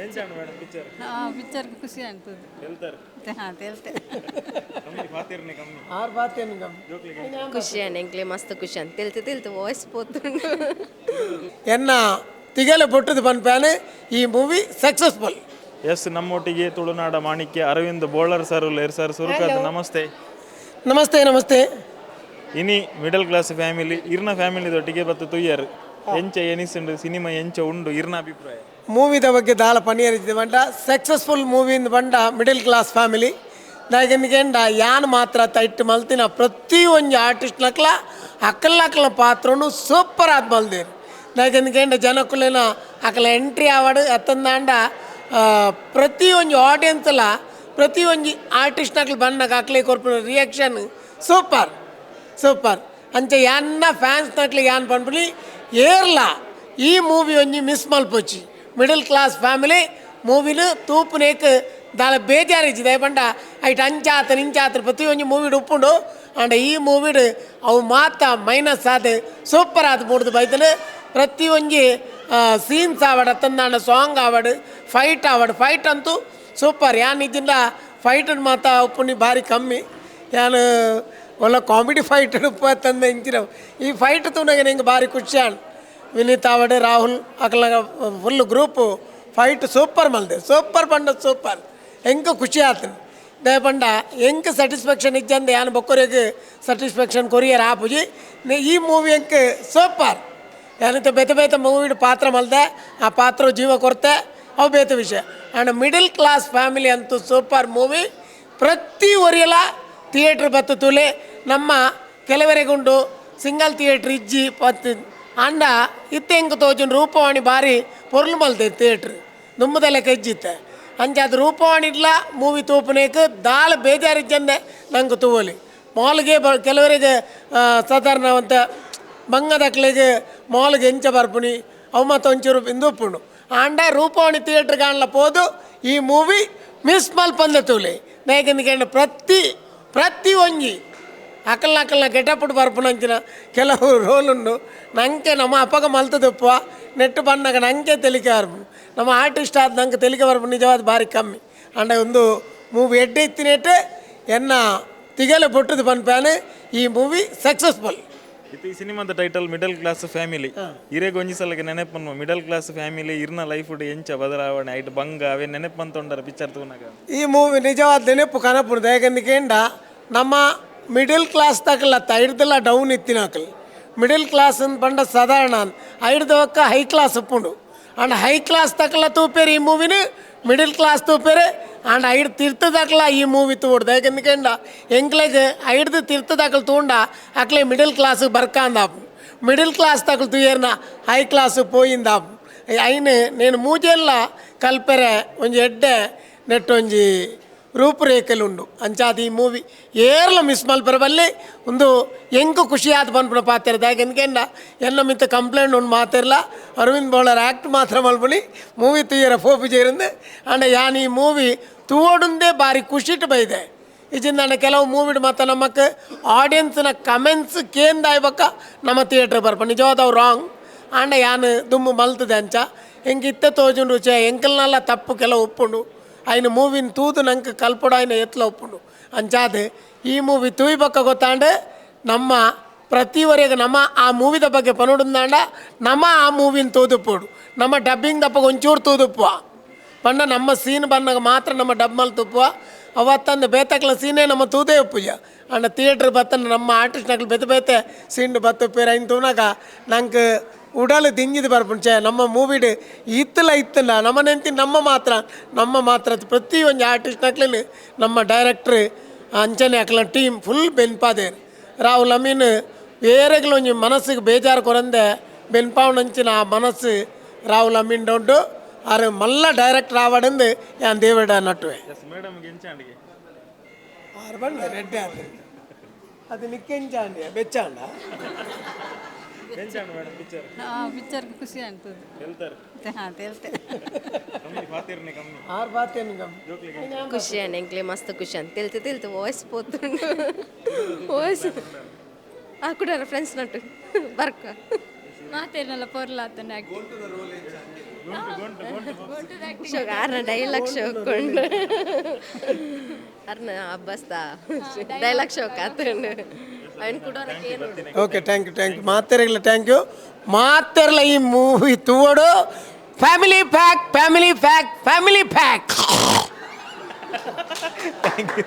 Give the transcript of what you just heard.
ಎಂಚಾಂಡ್ madam picture? Picture ಖುಷಿ ಆಗ್ತದೆ. ತೆಲ್ತರ್? ಹಾಂ, ತೆಲ್ತೆ. ಕಮ್ಮಿ ಪಾತಿರ್ನೆ ಕಮ್ಮಿ. ಆರು ಬಾತೇನು ಕಮ್ಮಿ. ಜೋಕ್ಲಿಗೆ. ಖುಷಿ ಎಂಕ್ಲೆ ಮಸ್ತ್ ಖುಷಿ ಅಂತ ತೆಲ್ತು ತೆಲ್ತು ವಾಯ್ಸ್ ಪೋತುಂಡು. ಎನ್ನ ತಿಗಲೆ ಬೊಟ್ಟದ ಪನ್ಪಾನೆ ಈ ಮೂವಿ ಸಕ್ಸಸ್ಫುಲ್. ಎಸ್, ನಮ್ಮೊಟ್ಟಿಗೆ ತುಳುನಾಡ ಮಾಣಿಕ್ಯ ಅರವಿಂದ್ ಬೋಳರ್ ಸರ್ ಉಲ್ಲೇರ್. ಸರ್, ಸುರುಕಾದ್ ನಮಸ್ತೆ. ನಮಸ್ತೆ, ನಮಸ್ತೆ. ಇನಿ ಮಿಡಲ್ ಕ್ಲಾಸ್ ಫ್ಯಾಮಿಲಿ ಇರ್ನ ಫ್ಯಾಮಿಲಿ ದೊಟ್ಟಿಗೆ ಬತ್ತು ತುಯ್ಯರ್, ಎಂಚ ಎನಿಸುಂಡು? ಸಿನಿಮಾ ಎಂಚ ಉಂಡು, ಇರ್ನ ಅಭಿಪ್ರಾಯ? ಮೂವಿದ ಬಗ್ಗೆ ದಾಲ ಪನೀರ್ ಬಂಡ ಸಕ್ಸಸ್ಫುಲ್ ಮೂವಿಯಿಂದ ಬಂಡ ಮಿಡಲ್ ಕ್ಲಾಸ್ ಫ್ಯಾಮಿಲಿ ದಾಯೆಂಡ ಯಾನ್ ಮಾತ್ರ ತೈಟ್ ಮಲ್ತಿನ ಪ್ರತಿ ಒಂಜಿ ಆರ್ಟಿಸ್ಟ್ ನಕ್ಲ ಅಕ್ಕಲ ಪಾತ್ರನು ಸೂಪರ್ ಆದ್ ಮಲ್ದೇರು. ದಾಯೆಂಡ ಜನಕ್ಕುಲೇನ ಅಕಲ ಎಂಟ್ರಿ ಆವಡು ಅತ್ತಂದಾಂಡ ಪ್ರತಿ ಒಂಜಿ ಆಡಿಯನ್ಸ್ಲ ಪ್ರತಿ ಒಂಜಿ ಆರ್ಟಿಸ್ಟ್ ನಕ್ಲು ಬಣ್ಣಕ್ಕೆ ಅಕ್ಲೆ ಕೊರ್ಪಿನ ರಿಯಾಕ್ಷನ್ ಸೂಪರ್ ಸೂಪರ್. ಅಂಚ ಯಾನ್ನ ಫ್ಯಾನ್ಸ್ ನಕ್ಲು ಯಾನ್ ಪನ್ಪುನಿ, ಏರ್ಲ ಈ ಮೂವಿ ಒಂಜಿ ಮಿಸ್ ಮಲ್ಪೊಚ್ಚಿ. ಮಿಡಲ್ ಕ್ಲಾಸ್ ಫ್ಯಾಮಿಲಿ ಮೂವಿನ ತೂಪುನೇಕ್ ದಾಲ ಬೇಜಾರಿಜ್ಜಿ. ದಯಪಂಡ ಐಟ್ ಅಂಚಾತ ಇಂಚಾತ ಪ್ರತಿ ಒಂಜಿ ಮೂವಿಡ್ ಉಪ್ಪುಂಡು. ಆಂಡ ಈ ಮೂವಿಡ್ ಅವು ಮಾತ ಮೈನಸ್ ಆದ್ ಸೂಪರ್ ಆದ್ ಮೂಡ್ದು ಬೈತಲು. ಪ್ರತಿ ಒಂಜಿ ಸೀನ್ಸ್ ಆವಡ್ ಅತ್ತಂದಾಂಡ ಸಾಂಗ್ ಆವಡ್ ಫೈಟ್ ಆವಡ್, ಫೈಟ್ ಅಂತೂ ಸೂಪರ್. ಯಾನ್ ಇಜ್ಜಿಂಡ ಫೈಟ್ ಮಾತ ಉಪ್ಪುನಿ ಭಾರಿ ಕಮ್ಮಿ. ಯಾನ್ ಒಲ್ಲ ಕಾಮಿಡಿ ಫೈಟ್ ಉಪ್ಪು ತಂದೆ ಇಂಚಿನ ಈ ಫೈಟ್ ತೂನಗ ನಿಂಗೆ ಭಾರಿ ಖುಷಿ ಆಂಡ್. ವಿನೀತ್ ಆವಡ್, ರಾಹುಲ್ ಅಕಲ್ನ ಫುಲ್ ಗ್ರೂಪು ಫೈಟ್ ಸೂಪರ್ ಮಲ್ದೆ. ಸೂಪರ್ ಪಂಡ ಸೂಪರ್. ಎಂಕ್ ಖುಷಿ ಆತನು. ದಯಪಂಡ ಎಂಕ್ ಸ್ಯಾಟಿಸ್ಫ್ಯಾಕ್ಷನ್ ಇಜ್ಜಂದೆ ಯಾನ್ ಬೊಕ್ಕರಿಗೆ ಸ್ಯಾಟಿಸ್ಫ್ಯಾಕ್ಷನ್ ಕೊರಿಯರ್ ಆಪುಜಿ. ಈ ಮೂವಿ ಎಂಕ್ ಸೂಪರ್. ಏನಂತ ಬೇತೆ ಬೇತೆ ಮೂವಿಡ್ ಪಾತ್ರ ಮಲ್ದೆ, ಆ ಪಾತ್ರ ಜೀವ ಕೊರತೆ, ಅವು ಬೇತೆ ವಿಷಯ. ಆ್ಯಂಡ್ ಮಿಡಲ್ ಕ್ಲಾಸ್ ಫ್ಯಾಮಿಲಿ ಅಂತೂ ಸೂಪರ್ ಮೂವಿ. ಪ್ರತಿ ಒರಿಯಲ ಥಿಯೇಟ್ರ್ ಬತ್ತು ತುಲೆ. ನಮ್ಮ ಕೆಲವರೆಗುಂಡು ಸಿಂಗಲ್ ಥಿಯೇಟ್ರ್ ಇಜ್ಜಿ ಪತ್ತು ಅಂಡ ಇತ್ತೆ ಎಂಕ್ ತೋಜುನ್ ರೂಪವಾಣಿ ಬಾರಿ ಪೊರ್ಲು ಮಲ್ತೆ ಥಿಯೇಟ್ರ್ ದುಂಬುದ ಲೆಕ್ಕ ಇಜ್ಜಿತ್ತೆ. ಅಂಚ ಅದು ರೂಪವಾಣಿ ಇಡ್ಲ ಮೂವಿ ತೂಪುನೇಕ್ ದಾಲ ಬೇಜಾರಿಜ್ಜಂದೆ ನಂಗೆ ತೂವಲಿ. ಮಾಲ್ಗೆ ಬ ಕೆಲವರಿಗೆ ಸಾಧಾರಣವಂತ ಬಂಗದಕ್ಲೆಗ್ ಮಾಲ್ಗೆ ಎಂಚ ಬರ್ಪುನಿ ಅವು ಮಾತ ಒಂಚೂರು ಇಂದು ಉಪ್ಪುಂಡು. ಆಂಡ ರೂಪವಾಣಿ ಥಿಯೇಟ್ರ್ ಕಾಣಲ ಪೋದು ಈ ಮೂವಿ ಮಿಸ್ ಮಲ್ಪಂದ ತೂಲೆ. ದಾಯೆಂದ್ ಪ್ರತಿ ಪ್ರತಿ ಒಂಜಿ ಅಕಲ್ನ ಅಕಲ್ನ ಗೆಟಪ್ ಬರ್ಪುನಂಚಿನ ಕೆಲವು ರೋಲ್ ಉಂಡು. ನಂಗೆ ನಮ್ಮ ಅಪ್ಪಗ ಮಲ್ತದಪ್ಪ ನೆಟ್ಟು ಬಣ್ಣಗ ನಂಗೆ ತೆಲಿಕೆ ಬರ್ಪುಂಡು. ನಮ್ಮ ಆರ್ಟಿಸ್ಟ್ ಆದ ನಂಗೆ ತೆಲಿಕೆ ಬರ್ಪುಂಡು ನಿಜವಾದ ಭಾರಿ ಕಮ್ಮಿ. ಆಂಡ ಒಂದು ಮೂವಿ ಎಡ್ಡೆ ಇತ್ತಿನೇಟ್ ಎನ್ನ ತಿಗಲೆ ಬೊಟ್ಟದ ಪನ್ಪಾನೆ ಈ ಮೂವಿ ಸಕ್ಸಸ್ಫುಲ್. ಇತ್ತೆ ಈ ಸಿನಿಮಾದ ಟೈಟಲ್ ಮಿಡಲ್ ಕ್ಲಾಸ್ ಫ್ಯಾಮಿಲಿ. ಇರೆಗ್ ಒಂಜಿ ಸಲಕ್ಕೆ ನೆನಪನ್ನು ಮಿಡಲ್ ಕ್ಲಾಸ್ ಫ್ಯಾಮಿಲಿ ಇರ್ನ ಲೈಫ್ ಎಂಚ ಬದಲಾವಣೆ ಐಟ್ ಬಂಗ ಅವೇ ನೆನಪಂತೊಂಡರ ಪಿಕ್ಚರ್ ತೂನಗ? ಈ ಮೂವಿ ನಿಜವಾದ ನೆನಪು ಕನಪುಂಡು. ದಾಯೆಂದ್ ನಮ್ಮ ಮಿಡಲ್ ಕ್ಲಾಸ್ ತಕಲತ್ತ ಐಡ್ದೆಲ್ಲ ಡೌನ್ ಇತ್ತಿನಾಕಲ್. ಮಿಡಲ್ ಕ್ಲಾಸ್ ಅಂದ್ ಪಂಡ ಸಾಧಾರಣ ಐಡ್ದವಕ್ಕ ಹೈ ಕ್ಲಾಸ್ ಉಪ್ಪುಂಡು. ಆಂಡ ಹೈ ಕ್ಲಾಸ್ ತಕಲ ತೂಪೇರು ಈ ಮೂವಿನ, ಮಿಡಲ್ ಕ್ಲಾಸ್ ತೂಪೇರು. ಆಂಡ ಐಡ್ ತಿರ್ತದಕ್ಲ ಈ ಮೂವಿ ತೂಡ್ದು. ಯಾಕಂದ್ಕಂಡ ಎಂಕ್ಲೆಗ್ ಐಡ್ದು ತಿರ್ತದಕ್ಲು ತೂಂಡ ಅಕ್ಲೆ ಮಿಡಲ್ ಕ್ಲಾಸ್ ಬರ್ಕಾಂದಾಪು, ಮಿಡಲ್ ಕ್ಲಾಸ್ ತಕಲ್ ತೂಯರ್ನ ಹೈ ಕ್ಲಾಸ್ ಪೋಯಿಂದಾಪು. ಐನ್ నేను ಮೂಜೆಲ್ಲ ಕಲ್ಪೆರೆ ಒಂಜಿ ಎಡ್ಡೆ ನೆಟ್ ಒಂಜಿ ರೂಪುರೇಖೆಲು ಉಂಡು. ಅಂಚಾದ್ ಈ ಮೂವಿ ಏರ್ಲ ಮಿಸ್ ಮಲ್ಪೆರೆ ಬಲ್ಲಿ. ಒಂದು ಎಂಕ್ ಖುಷಿ ಆದ್ ಪನ್ಪುನ ಪಾತೆರ. ದಾಯೆ ಎನ್ನ ಮಿತ್ತ ಕಂಪ್ಲೇಂಟ್ ಉಂಡು ಮಾತೆರ್ಲ ಅರವಿಂದ್ ಬೋಳರ್ ಆ್ಯಕ್ಟ್ ಮಾತ್ರ ಮಲ್ಪುನಿ, ಮೂವಿ ತೂಯರ ಪೋಪುಜೆರಿಂದ್. ಆಂಡ ಯಾನ್ ಈ ಮೂವಿ ತೂವೊಡುಂದೇ ಬಾರಿ ಖುಷಿಟ್ ಬೈದೆ. ಇಜಿಂದಾಂಡ ಕೆಲವು ಮೂವಿಡ್ ಮಾತ ನಮಕ್ ಆಡಿಯನ್ಸ್ನ ಕಮೆಂಟ್ಸ್ ಕೇಂದಾಯ್ ಬೊಕ್ಕ ನಮ್ಮ ಥಿಯೇಟ್ರ್ ಬರ್ಪ. ನಿಜವಾದ ಅವು ರಾಂಗ್. ಆಂಡ ಯಾನ್ ದುಂಬು ಮಲ್ತದೆ ಅಂಚ ಎಂಕ್ ಇತ್ತೆ ತೋಜುಂಡು ಚೆ ಎಂಕಲ್ನಲ್ಲ ತಪ್ಪು ಕೆಲವು ಉಪ್ಪುಂಡು. ಐನ ಮೂವಿನ ತೂದು ನಂಗೆ ಕಲ್ಪೊಡು ಐನ ಎತ್ಲ ಉಪ್ಪುಂಡು. ಅಂಚಾದ್ ಈ ಮೂವಿ ತೂಯಿ ಬೊಕ್ಕ ಗೊತ್ತಾಂಡ್. ನಮ್ಮ ಪ್ರತಿವರೆಗೆ ನಮ್ಮ ಆ ಮೂವಿದ ಬಗ್ಗೆ ಪನೊಡುಂದಾಂಡ ನಮ್ಮ ಆ ಮೂವಿನ ತೂದುಪ್ಪೊಡು. ನಮ್ಮ ಡಬ್ಬಿಂಗ್ ದಪ್ಪಗ ಒಂಚೂರು ತೂದುಪ್ಪುವ ಪಂಡ ನಮ್ಮ ಸೀನ್ ಬನ್ನಾಗ ಮಾತ್ರ ನಮ್ಮ ಡಬ್ ಮಲ್ತುಪ್ಪುವ. ಅವತ್ತಂದು ಬೇತಕ್ಲ ಸೀನೇ ನಮ್ಮ ತೂದೇ ಉಪ್ಪುಜ. ಅಂಡ ಥಿಯೇಟ್ರ್ ಬತ್ತನ ನಮ್ಮ ಆರ್ಟಿಸ್ಟ್ನಕ್ಲು ಬೇತೆ ಬೇತೆ ಸೀನ್ ಬತ್ತುಪ್ಪೇರು. ಐನ್ ತೂನಾಗ ನಂಗೆ ಉಡಲು ದಿಂಜಿದ್ ಬರ್ಪುಂಡು. ಛೇ, ನಮ್ಮ ಮೂವಿಡ್ ಇತ್ತಲ ಇತ್ತಲ್ಲ ನಮ್ಮ ನೆಂತಿ ನಮ್ಮ ಮಾತ್ರ ನಮ್ಮ ಮಾತ್ರ ಪ್ರತಿ ಒಂಜಿ ಆರ್ಟಿಸ್ಟ್ನಕ್ಲೆನ್ ನಮ್ಮ ಡೈರೆಕ್ಟ್ರ್ ಅಂಚನೆ ಅಕ್ಲ ಟೀಮ್ ಫುಲ್ ಬೆನ್ಪಾದೇರು. ರಾಹುಲ್ ಅಮೀನ್ ಬೇರೆಗ್ಲ ಒಂಜಿ ಮನಸ್ಸಿಗೆ ಬೇಜಾರು ಕೊರಂದೆ ಬೆನ್ಪಾವಣಂಚಿನ ಆ ಮನಸ್ಸು ರಾಹುಲ್ ಅಮೀನ್ ಉಂಡು. ಆರು ಮಲ್ಲ ಡೈರೆಕ್ಟರ್ ಆವಡಂದು ಯಾನ್ ದೇವಡ ನಟ್ಟುವೆ. S, madam ಎಂಚಾಂಡಿಗೆ? ಆರು ಬಣ್ಣ ರೆಡ್ಡಿ ಆತು ಅದು ನಿಕ್ಕೆಂಚಾಂಡಿ ಬೆಚ್ಚಾಂಡ. ಎಂಚಾಂಡ್ ಮೇಡಮ್ ಪಿಕ್ಚರ್? ಪಿಕ್ಚರ್ ಖುಷಿ ಆಗ್ತದೆ. ತೆಲ್ತರ್? ಹಾಂ, ತೆಲ್ತೆ. ಕಮ್ಮಿ ಪಾತಿರ್ನೆ ಕಮ್ಮಿ. ಆರು ಬಾತೇನು ಕಮ್ಮಿ. ಜೋಕ್ಲಿಗೆ. ಖುಷಿ ಎಂಕ್ಲೆ ಮಸ್ತ್ ಖುಷಿ ಅಂತ ತೆಲ್ತು ತೆಲ್ತು ವಾಯ್ಸ್ ಪೋತುಂಡು. ವಾಯ್ಸ್ ಆ ಕುಡಾರ ಫ್ರೆಂಡ್ಸ್ ನಟ್ಟು ಬರ್ಕ. ಮಾತೇನಲ್ಲ ಪೊರ್ಲಾತನ. ಶೋಕ್ ಆರ್ನ ಡೈಲಾಗ್ ಶೋಕ್ ಉಂಡು. ಅರ್ನ ಅಬ್ಬಸ್ತ ಡೈಲಾಗ್ ಶೋಕ್ ಆತುಂಡು. ಅಯ್ನ್ ಕುಡೋರಕ್ಕೆ ಏನು. Okay, thank you, thank you ಮಾತೆರೆಗ್ಲ, thank you ಮಾತೆರ್ಲ. ಈ movie ತೂವಡು. Family pack, family pack, family pack. Thank you.